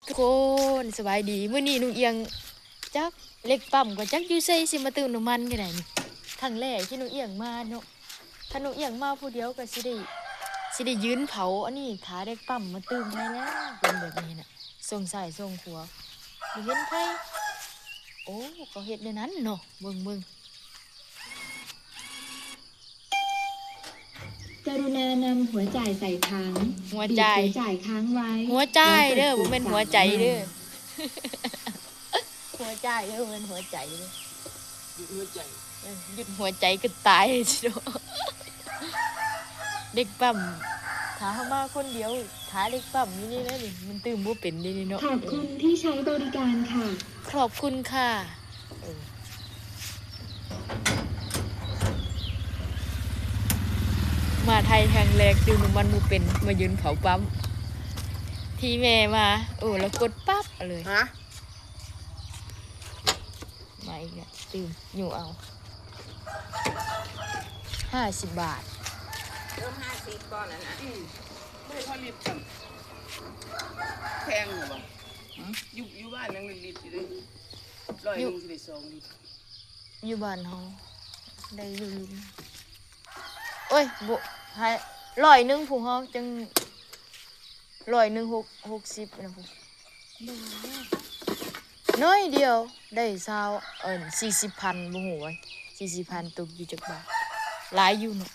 ທຸກຄົນ ສະບາຍດີ. ມື້ນີ້ນ້ອງອຽງຈັກເຫຼັກປ້ຳກໍຈັກຢູ່ໃສ ຊິມາຕື່ມນ້ຳມັນກໍໄດ້ນີ້. ຄັ້ງແລກທີ່ນ້ອງອຽງມາເນາະ. ຄັນນ້ອງອຽງມາຜູ້ດຽວກໍຊິໄດ້ ຊິໄດ້ຢືນເຜົາ. ອັນນີ້ຖ້າເຫຼັກປ້ຳມາຕື່ມໃຫ້ແລ້ວ ເປັນແບບນີ້ນະ. ສ່ອງຊ້າຍສ່ອງຂວາ ບໍ່ເຫັນໃຜ. ໂອ້ ເຂົາເຮັດແນວນັ້ນເນາະ. ເບິ່ງໆ. ກະລຸນານຳຫົວຈ່າຍໃສ່ຖັງ. ຫົວຈ່າຍ ບີບຫົວຈ່າຍຄ້າງໄວ້ ຫົວຈ່າຍເດີ ບໍ່ແມ່ນຫົວໃຈເດີ. ຫົວຈ່າຍເດີ ບໍ່ແມ່ນຫົວໃຈເດີ. ຢຸດຫົວໃຈ ເອີ ຢຸດຫົວໃຈກໍຕາຍຊິເນາະ. ເດັກປ້ຳ ຖ້າເຮົາມາຄົນດຽວ ຖ້າເດັກປ້ຳຢູ່ນີ້ແຫຼະນີ້ ມັນຕື່ມບໍ່ເປັນເດ້ນີ້ເນາະ. ຂอบคุณที่ใช้บริการค่ะ. ຂອບຄຸນຄ່ະ. ເອີ ມາໄທຄັ້ງແລກ ຕື່ມນ້ຳມັນບໍ່ເປັນ ມາຢືນເຝົ້າປ້ຳ. ທີ່ແມ່ມາ ໂອ້ ລະກົດປັບເອົາເລີຍ. ຮະ? ມາອີກແລ້ວ ຕື່ມ ຫຍູ້ເອົາ ຫ້າສິບບາດ. ເພີ່ມຫ້າສິບບໍ່ນັ້ນນະ? ອືມ ບໍ່ພໍລິດຊ້ຳ. ແພງຢູ່ບໍ່? ຫື? ຢູ່ ຢູ່ບ້ານຍັງລິດຢູ່ເດ້. ຮ້ອຍໜຶ່ງຊິໄດ້ສອງລິດ. ຢູ່ບ້ານເຮົາໄດ້ຢູ່ລິດ. ໂອ້ຍ ບໍ່ ໃຫ້ຮ້ອຍໜຶ່ງ ພວກເຮົາຈັ່ງ ຮ້ອຍໜຶ່ງ ຫົກ ຫົກສິບນະພຸ້ນ. ໜ້ອຍດຽວໄດ້ຊາວ ເອີ້ນ ສີ່ສິບພັນ ບໍ່ຮູ້ວ່າສີ່ສິບພັນຕົກຢູ່ຈັກບາດ. ຫຼາຍຢູ່ເນາະ.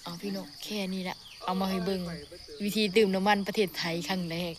ເອົາພີ່ນ້ອງ ແຄ່ນີ້ລະ ເອົາມາໃຫ້ເບິ່ງ ວິທີຕື່ມນ້ຳມັນປະເທດໄທຄັ້ງແລກ.